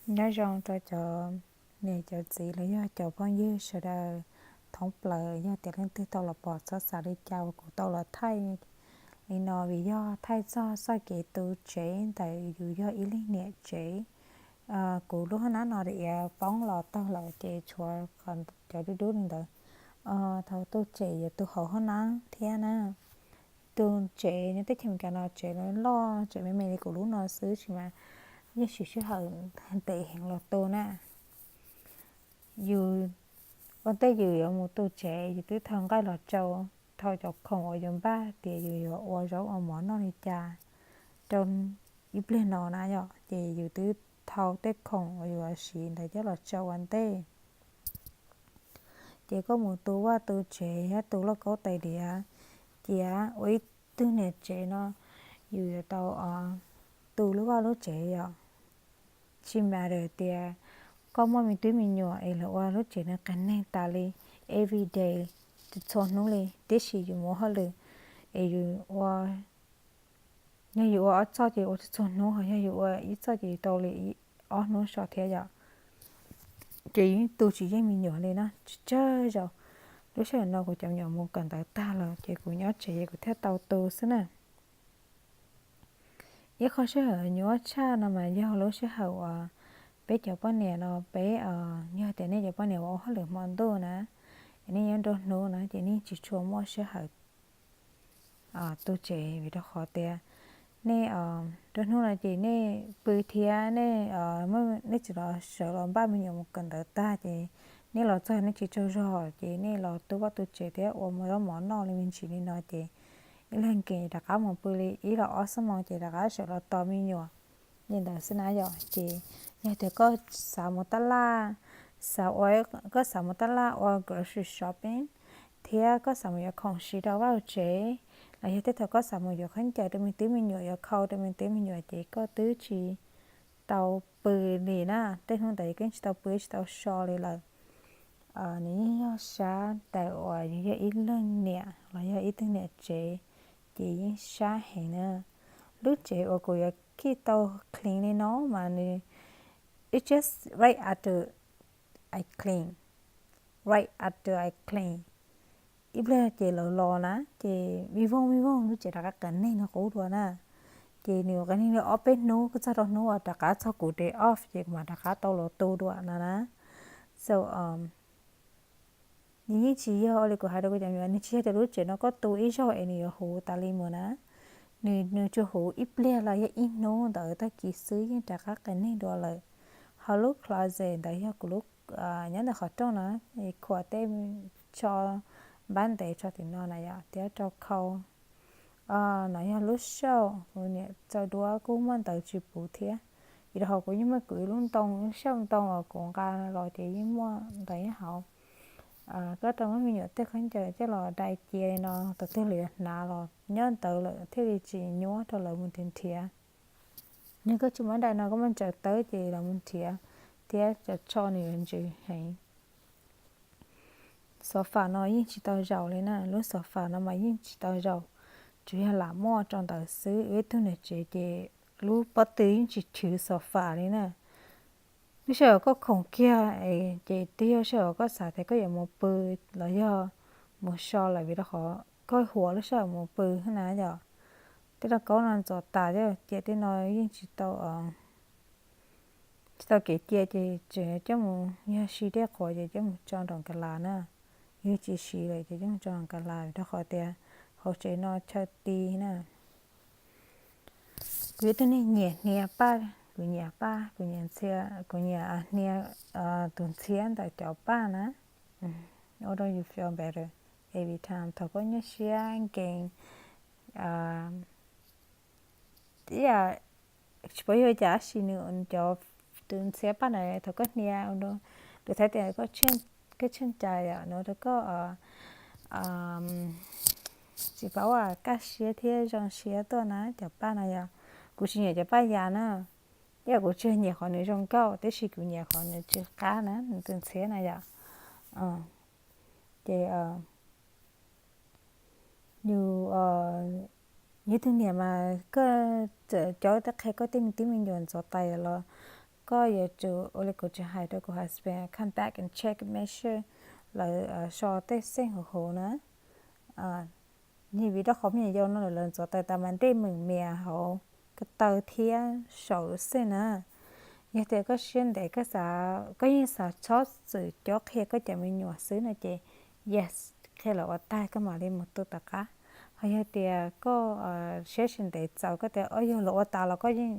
Nyob zoo rau cov niam cov txiv los yog cov phooj ywg sawv daws thoob plaws, yog tias leej twg tau los pom txhob xav li cas uas kuv tau los thaij li no, vim yog thaij txog txoj kev tu tsev ntawm yus yog ib leeg niam tsev. Kuv lub hoob nab no iav poob los tag lawm ces tshuav cov dub dub li ntawd. Thaum tu tsev yuav tu hauv hoob nab thiab na. Tu tsev nyob teb chaws Amelikas no tsev loj tsev me me li kuv lub no xwb tsis mas yeej siv sij hawm ntev heev los tu na. Yus ua ntej yus yuav mus tu tsev yus twb thau nqaij los tsau, thau cov khoom uas yus npaj tias yus yuav ua zaub ua mov noj li cas rau ib pliag no na yom, ces yus twb thau tej khoom uas yus siv ntawd coj los tsau ua ntej. Ces koj mus tu vaj tu tsev thiab tu lauj kaub tais diav, cia ua ib tug niam tsev no yus yuav tau tu lub vaj lub tsev yom. Tsis matter tias koj muaj me tub me nyuam es lawv ua lub tsev no qias neeg tas li everyday, txhua hnub li, tiam sis yus mus ua hauj lwm es yus ua, yog yus ua ob txoj ces ua txhua hnub, ho yog yus ua ib txoj ces yus tau li ob hnub so thiab yom. Ces yeej tu tsis yeej me nyuam li na, tsawg tsawg zaus. Lub sij hawm no kuv cov me nyuam mus kawm ntawv tag lawm ces kuv nyob tsev ces kuv thiaj tau tu xwb na. Ib qho sij hawm nyuaj tshaj no mas yog lub sij hawm uas peb cov poj niam no peb, yog tias nej cov poj niam ua hauj lwm hmo ntuj na, nej nyob nruab hnub na ces nej tsis tshua muaj sij hawm tu tsev vim rau qhov tias nej nruab hnub no ces nej pw thiab nej, nej tsis los sawv los npaj me nyuam mus kawm ntawv tag ces nej los txog nej tsis tsaug zog ces nej los tu vaj tu tsev thiab ua zaub mov noj li me ntsis li no ces ib leeg kev rov qab mus pw li ib los ob xuab moos ces rov qab sawv los tos me nyuam li ntawd xwb na yom. Ces yog tias koj xav mus tab laj, xav ua, koj xav mus tab laj ua grocery shopping thiab koj xav mus yuav khoom siv rau vaj tsev, los yog tej thaum koj xav mus yuav khaub ncaws rau me tub me nyuam, yuav khau rau me tub me nyuam ces koj twb tsis tau pw li na. Tej hnub ntawd koj tsis tau pw tsis tau so li lawm. Nws yeej yog sab ntawm uas yus yog ib leeg niam los yog ib tug niam tsev, ces yeej sab heev na. Lub tsev uas kuv yuav keep tau clean li no mas nws, it's just right after I clean, right after I clean, ib pliag ces lawv los na ces me voog me voog lub tsev rov qab qias neeg no qub dua na. Ces nws qias neeg li ob peb hnub, koj txog rau hnub uas rov qab txog kuv day off ces kuv mam rov qab tau los tu dua no na. So nws yeej tsis yog ua li kuv hais rau kuv cov me nyuam, nws tsis yog tias lub tsev no koj tu ib zaug es nws yuav huv tas li mus na. Nws, nws tsuas huv ib pliag los yog ib hnub ntawd tag kis xwb yeej rov qab qias neeg dua lawm. Ho lub closet ntawd yog kuv lub, nyob ntawm qhov rooj na, khuam tej tsho npab ntev tsho tim no na yom, thiab rau khau. No yog lub shelf, kuv niam txawj duab kuj muaj ntawv tsis puv thiab. Vim rau qhov kuv yeej muaj kuv ib lub ntoo, lub shelf ntoo uas kuv nqa los ces yeej muaj ntawv nyob hauv. Koj tau muab me nyuam tej khaub ncaws coj los dai cia li no, thaum twg lawv yuav hnav los nyob ntawd lawm thiaj li tsis nyuab rau lawv mus nrhiav nrhiav. Yog koj tsis muab dai no koj muab ntsaws tawb ces lawv mus nrhiav thiab cov tsho nws yuav ntsws heev. Xov fas no yeej tsis tau zaum li na, lub xov fas no mas yeej tsis tau zaum, tsuas yog lam muaj rau ntawd xwb. Ib tug niam tsev ces lub pob tw yeej tsis chwv xov fas li na. Lub sij hawm koj khoom kiag ces twb yog sij hawm koj xav tias koj yuav mus pw los yog mus so lawm vim rau qhov koj huam lub sij hawm mus pw na yom. Tej lauj kaub no ntxuav tas thiab, cia tej no yeej tsis tau, tsis tau kev cia ces tseem coj mus, yog siv dej qhuav ces coj mus tso nraum kas las na. Yog tsis siv lawm ces coj mus tso nraum kas las vim rau qhov tias hauv tsev no chaw ti na. Kuv yog ib tug neeg nyiam hnia paj, kuv nyiam paj, kuv nyiam ntxhiab, kuv nyiam hnia tus ntxhiab ntawm cov paj na. Ua rau yus feel better every time thaum koj nyuaj siab nkees. Ib yam tsis paub yog cas tab sis nws cov, tus ntxhiab paj na thaum koj hnia, lus Thaib tias koj tsheej cai yom, nws ua rau koj tsis paub kaj siab thiab zoo siab tuaj na cov paj na yom. Kuv tsis nyiam cov paj yas na, ib yam kuv tsis nyiam qhov nws zoo nkauj tab sis kuv nyiam qhov nws tsw qab na, nws tus ntxhiab na yom. Ces yus, yus tus niam mas koj txawm coj tej qhia koj tej me tub me nyuam ntxuav tais los koj yuav tsum ua li kuv tsis hais rau kuv husband come back and check, make sure lawv so tej xeej huv huv na. Yog vim rau qhov me nyuam yaus no lawv ntxuav tawm tas mas dej meem mias hauv ko taw thiab saum lub xeej na. Yog tias koj siab ntev koj xav, koj yeej xav txhob txwm cob qhia koj cov me nyuam xwb no ces yes, qhia lawv ua tag koj mam li mus tu tom qab. Ho yog tias koj siab tsis ntev txaus koj tias o yog lawv ua tas los koj yeej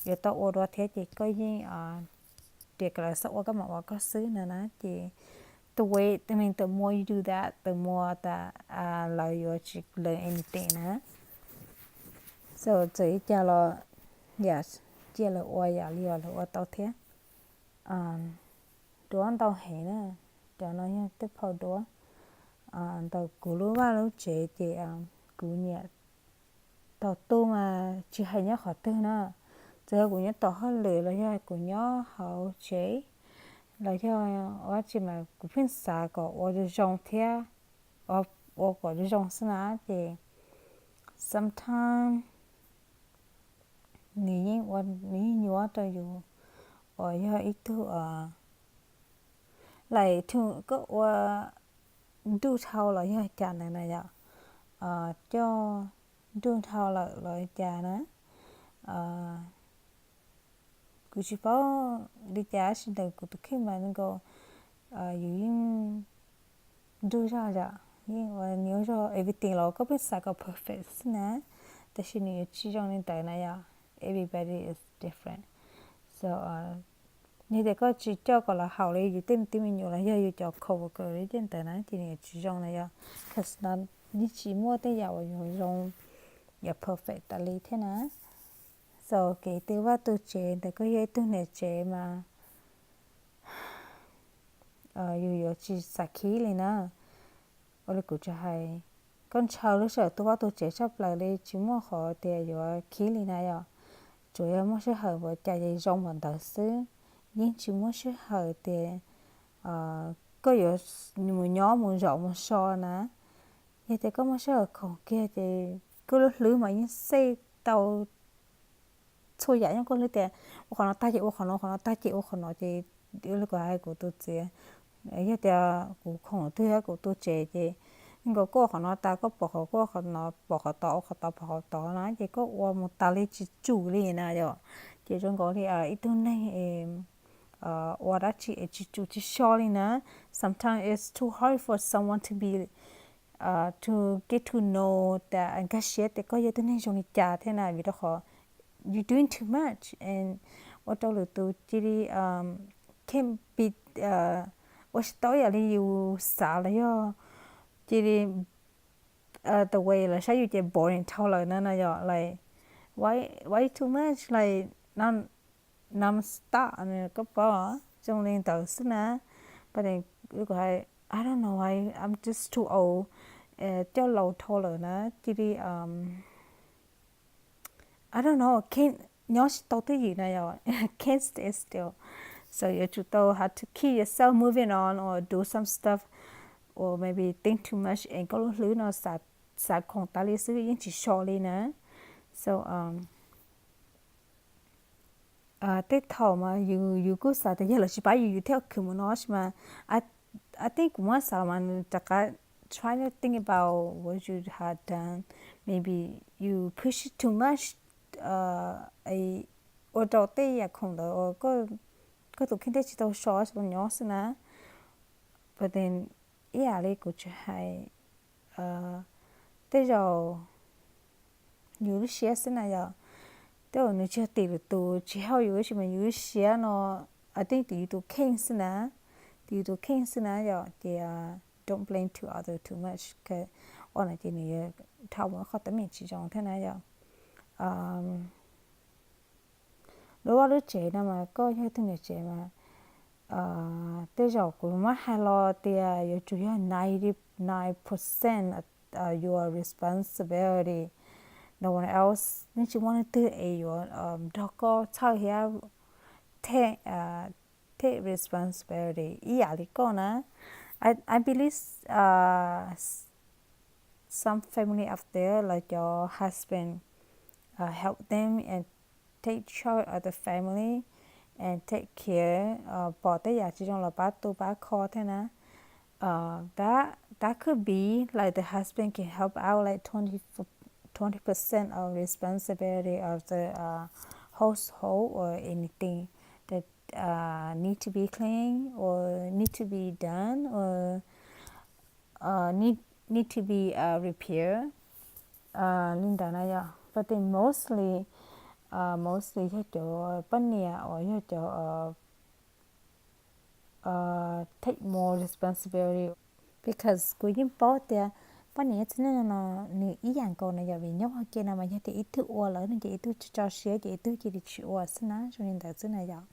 yuav tau ua dua thiab ces koj yeej tias kom lawv xav ua koj mam ua koj xwb no na ces the way, I mean, the more you do that, the more that lawv yuav tsis learn anything na. So txawm li cas los, yes, cia lawv ua yam li lawv ua tau thiab. Duab ntau heev na, cov no yog tej phau duab. Ntawm kuv lub vaj lub tsev ces kuv nyiam thaum tu mas tsis hais nyob qhov twg na, txawm yog kuv nyob tom hauj lwm los yog kuv nyob hauv tsev los yog ua dab tsi mas kuv pheej xav kom ua zoo zoo thiab, ua kom zoo zoo xwb na ces sometimes nws yeej ua, nws yeej nyuaj rau yus uas yog ib tug, like, koj ua nruj dhau los yog cas na yom, coj nruj dhau lawm los cas na. Kuv tsis paub li cas tab sis ntawm kuv tus kheej mas nkaus yus yeej nruj zog yom, yeej ua nyuaj zog, everything los koj pheej xav kom perfect xwb na, tab sis nws yuav tsis zoo li ntawd na yom. Everybody is different. So yog tias koj tsis coj kom los haum li yus tej me tub me nyuam los yog yus cov coworker li tej ntawd na ces nws yuav tsis zoo na yom, cause yeej tsis muaj tej yam uas yuav zoo, yuav perfect tas li thiab na. So kev tu vaj tu tsev ntawm koj yog ib tug niam tsev mas yus yuav tsis xav khib li na. Ua li kuv tsis hais, koj ntshaw lub sij hawm tu vaj tu tsev tshaj plaws li, tsis muaj qhov tias yuav khib li na yom. Tsuas yog muaj sij hawm ua cas ces zoo npaum ntawd xwb, yeej tsis muaj sij hawm tias koj yuav mus nyob mus zaum mus so na. Yog tias koj muaj sij hawm khoom kiag ces koj lub hlwb mas yeej xej tau txhua yam, yeej koj hlwb tias ua qhov no tag ces ua qhov no, qhov no tag ces ua qhov no ces, li kuv hais kuv tus txiv, yog tias kuv khoom twg kuv tu tsev ces nkaus koj ua qhov no tas koj pom qhov, koj ua qhov no pom qhov tod, ua qhov tod pom qhov tod na ces koj ua mus tas li tsis tsum li na yom. Ces zoo nkaus li ib tug neeg ua dab tsi es tsis tsum tsis so li na. Sometimes it's too hard for someone to be to get to know that, nkag siab tias koj yog tus neeg zoo li cas thiab na, vim rau qhov you doing too much and ua rau lwm tus cia li can't be, ua tsis tau yam li yus xav los yog cia li the way lawv saib yus ces boring dhau lawm na no yom, like why, why too much, like non-stop, koj paub, zoo li ntawd xwb na. But then, I don't know, I'm just too old, coj laus dhau lawm na cia li I don't know, can't, nyob tsis tau twj ywm na yom, can't stay still. So yuav tsum tau have to keep yourself moving on or do some stuff or maybe think too much and koj lub hlwb no xav khoom tas li xwb yeej tsis so li na. So tej thaum mas yus, yus kuj xav tias yog lawv tsis pab yus, yus thiaj khwv mus no tab sis mas I think kuv muab xav los mas nws rov qab try to think about what you have done, maybe you push it too much, ua rau tej yam khoom ntawd koj tus kheej thiaj tsis tau so, tsis tau nyob xwb na. But then ib yam li kuv tsis hais, tej zaum yus lub siab xwb na yom. Tej zaum nws tsis yog tim lwm tus tsis help yus tab sis mas yus lub siab no, I think tim yus tus kheej xwb na, tim yus tus kheej xwb na yom. Ces don't blame to other too much, ua no ces nws yuav dhau mus qhov teeb meem tsis zoo thiab na yom. Lub vaj lub tsev no mas koj yog tus niam tsev mas tej zaum kuv muab hais los tias yuav tsum yog ninety nine percent your responsibility. No one else, yeej tsis muaj leej twg es yuav nrog koj txhawj thiab take responsibility ib yam li koj na. I believe some family out there, like your husband help them and take charge of the family, and take care, pom tej yam tsis zoo los pab tu pab kho thiab na. That could be like the husband can help out like twenty, twenty percent of responsibility of the household or anything that need to be clean or need to be done or need need to be repair li ntawd na yom. But then mostly mostly yog cov poj niam uas yog cov take more responsibility, because kuv yeej paub tias poj niam txiv neej no nws ib yam nkaus na yom, vim nyob hauv ke no mas yog tias ib tug ua lawm no ces ib tug tso siab ces ib tug cia li tsis ua xwb na, zoo li ntawd xwb na yom.